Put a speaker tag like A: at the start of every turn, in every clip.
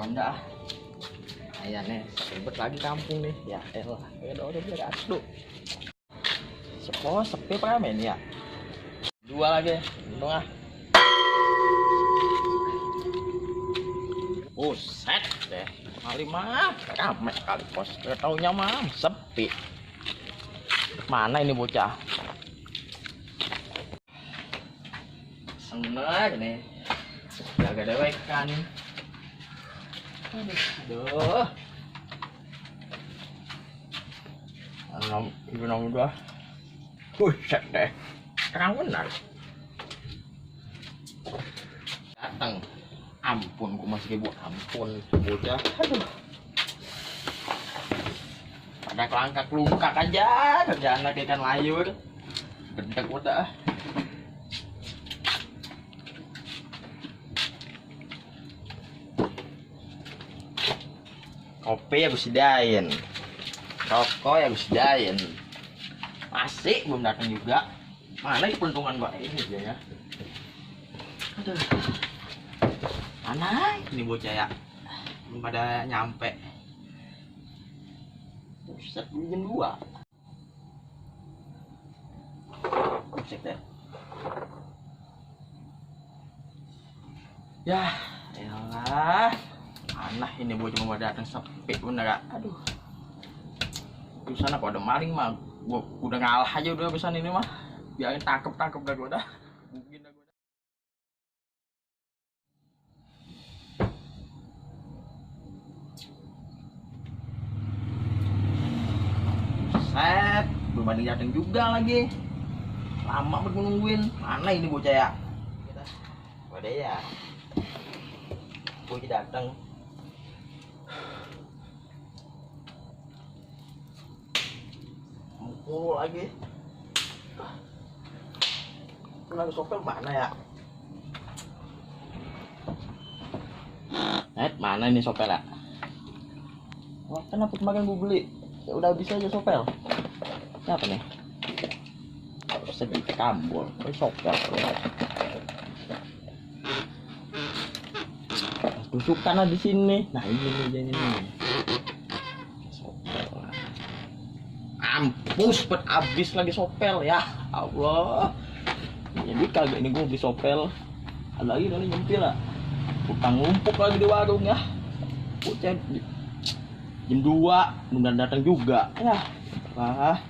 A: Honda. Ayah nih, ribet lagi kampung nih. Ya elah, udah biar aduh. Sepi men ya. Dua lagi, untung ah. Buset deh, kali mah rame kali pos. Taunya mah sepi. Mana ini bocah? Seneng nih. Jaga dewekan. Aduh. Ibu udah. Buset deh. Terang benar. Datang. Ampun, gua masih ibu. Ampun, bocah. Aduh. Pada kelangkak-lungkak aja. Kerjaan lagi ikan layur. Gendek udah. Kopi ya gue sedain, rokok ya gue sedain, masih belum datang juga. Mana peruntungan gue ini dia ya. Aduh, mana ini bocah ya, belum pada nyampe. Buset, jam 2. Buset deh. Ya, elah. Anah ini bocah mau datang sepi bener gak? Aduh. Di sana kok ada maling mah. Gua udah ngalah aja udah pesan ini mah. Biarin tangkep dah gua dah. Mungkin dah gua dah. Set, belum ada datang juga lagi. Lama banget nungguin. Mana ini bocah ya? Wadah ya. Bocah datang. Mukul lagi. Lagi sopel mana ya? Mana ini sopel ya? Wah, kenapa kemarin gue beli? Ya udah bisa aja sopel. Siapa nih? Sedih kambul. Ini sopel. Tusukan di sini. Nah ini nih. Mampus bet abis lagi sopel ya Allah. Jadi kagak ini gue beli sopel. Ada lagi nih nyempil lah. Utang ngumpuk lagi di warung ya. Bocah jam 2 belum datang juga ya. Wah,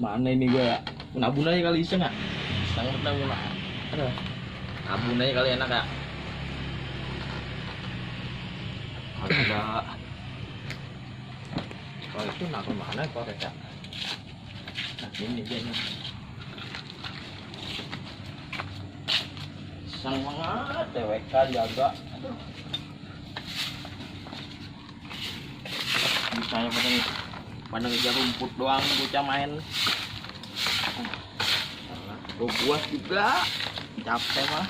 A: mana ini gue ya? Nabun aja kali iseng nggak? Nabun lah. Aduh, nabun aja kali enak ya. Ada. Kalau itu nak kemana korek ya? Nah ini dia nih. Sang banget TWK jaga. Aduh. Bisanya pada ngejar rumput doang bocah main. Gue buat juga. Capek mah.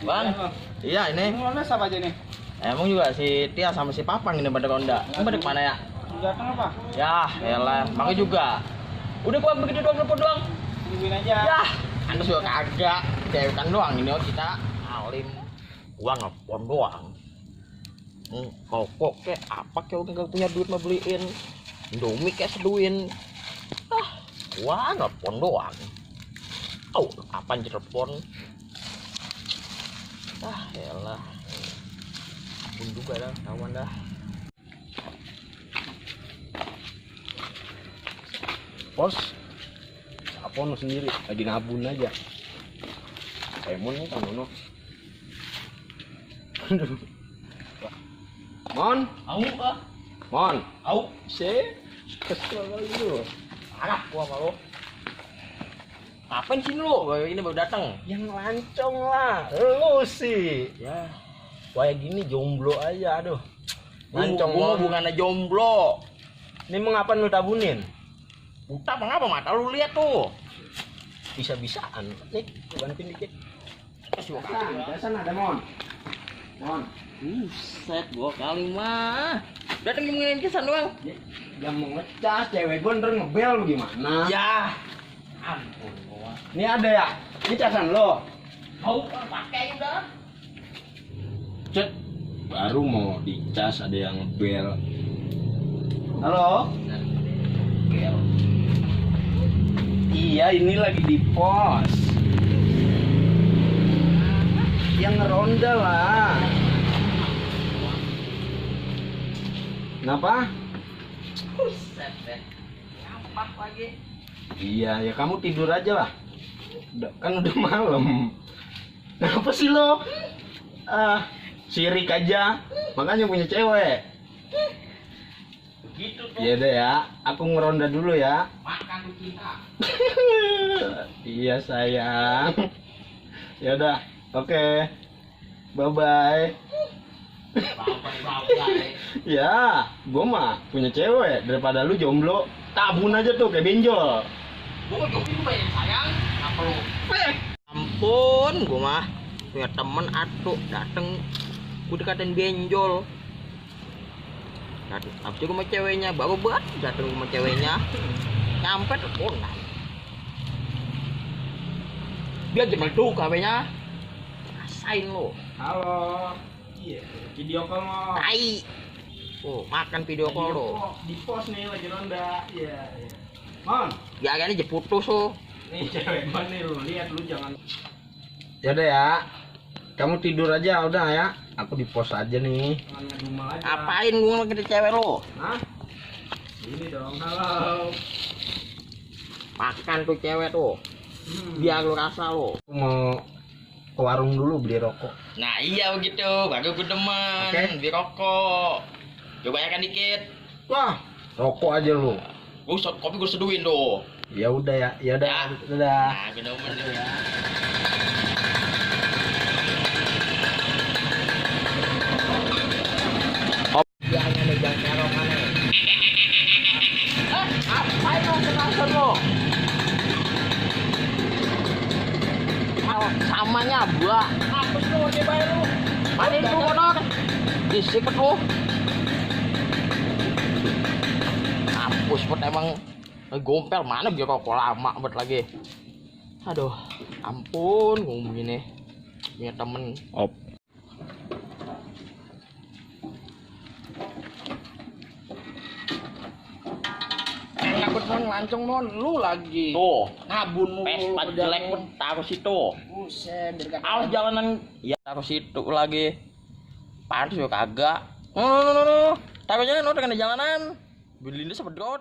A: Bang. Iya ini.
B: Mana siapa aja nih?
A: Emang juga si Tia sama si Papang ini pada Honda. Ini pada kemana ya?
B: Datang apa?
A: Ya, elah, makanya juga. Udah gua begitu doang.
B: Tungguin aja.
A: Ya, Anda juga kagak. Dewekan doang ini kita alim. Gua ngepon doang. Kok kek apa kek enggak punya duit mau beliin. Indomie kek seduin. Gua ngepon doang. Oh, kapan telepon? Elah. Pun juga dah, kawan dah.
B: Bos, apa no sendiri lagi nabun aja. Emon nih kamu no. Mon, Mon, kesel kali lu.
A: Anak gua sama lu. Ngapain sih lu? Ini baru datang.
B: Yang lancong lah, lu sih.
A: Ya,
B: Kayak gini jomblo aja, aduh.
A: lancong gua bukannya jomblo.
B: Ini mengapa lu tabunin?
A: Buta mengapa mata lu lihat tuh.
B: Bisa-bisaan. Nih, bantuin dikit.
A: Kasih gua
B: Sana ada Mon.
A: Buset, gua kali mah. Datang ngomongin kisan doang.
B: Yang mau ngecas, cewek gue ntar ngebel lu gimana?
A: Ya. Ampun gua.
B: Ini ada ya? Ini casan lo?
A: Mau pakai udah.
B: Cet, baru mau dicas ada yang ngebel. Halo?
A: Gel.
B: Iya, ini lagi di pos. Yang ngeronda lah. Kenapa?
A: Buset deh. Ngampak lagi.
B: Iya, ya kamu tidur aja lah. Kan udah malam. Kenapa sih lo? Sirik aja. Makanya punya cewek.
A: Begitu tuh.
B: Iya deh ya, aku ngeronda dulu ya.
A: Makan tuh cinta.
B: Iya sayang. Ya udah, oke. Bye bye.
A: Bye-bye.
B: Ya, gua mah punya cewek daripada lu jomblo. Tabun aja tuh kayak benjol.
A: Gua mau jokin lu yang sayang. Apa lu? Ampun, gua mah punya temen atuh dateng. Gua dekatin benjol. Abis itu sama ceweknya, baru banget dateng sama ceweknya. Nyampe tuh konang. Biar jempol tuh kawenya. Rasain lo.
B: Halo. Iya, video call mau.
A: Tai. Oh, makan video call lo.
B: Di pos nih lagi ronda. Iya, iya. Mon,
A: Ya kan aja putus lo.
B: nih cewek gua nih lu lihat lu jangan. Ya udah ya. Kamu tidur aja udah ya. Aku di pos aja nih.
A: Apain gua ngedeketin cewek lo?
B: Hah? Ini dong. Halo.
A: Makan tuh cewek tuh. Biar lu rasa lo.
B: Aku mau ke warung dulu beli rokok.
A: Nah iya begitu, baru gue demen.
B: Oke.
A: Beli rokok. Coba banyakan dikit.
B: Wah, rokok aja lu.
A: Kopi gue seduhin tuh.
B: Ya udah ya, ya udah,
A: Ya.
B: udah.
A: Nah, gue demen tuh ya. Jangan nih, jangan terong aneh. Apain lo kenasan lo? Samanya buah. Apa sih lo dia bayar lo? Mana itu motor? Disikat lo. Mampus bet emang gompel mana biar rokok lama bet lagi. Aduh, ampun ngomongin nih. Punya temen.
B: Op.
A: Ngabut non lancung non lu lagi. Tuh, ngabun mulu. Vespa jelek pun taruh situ.
B: Buset,
A: Awas jalanan ya taruh situ lagi. Pantes juga kagak. No. Taruhnya no dengan jalanan. Belinda sepedot.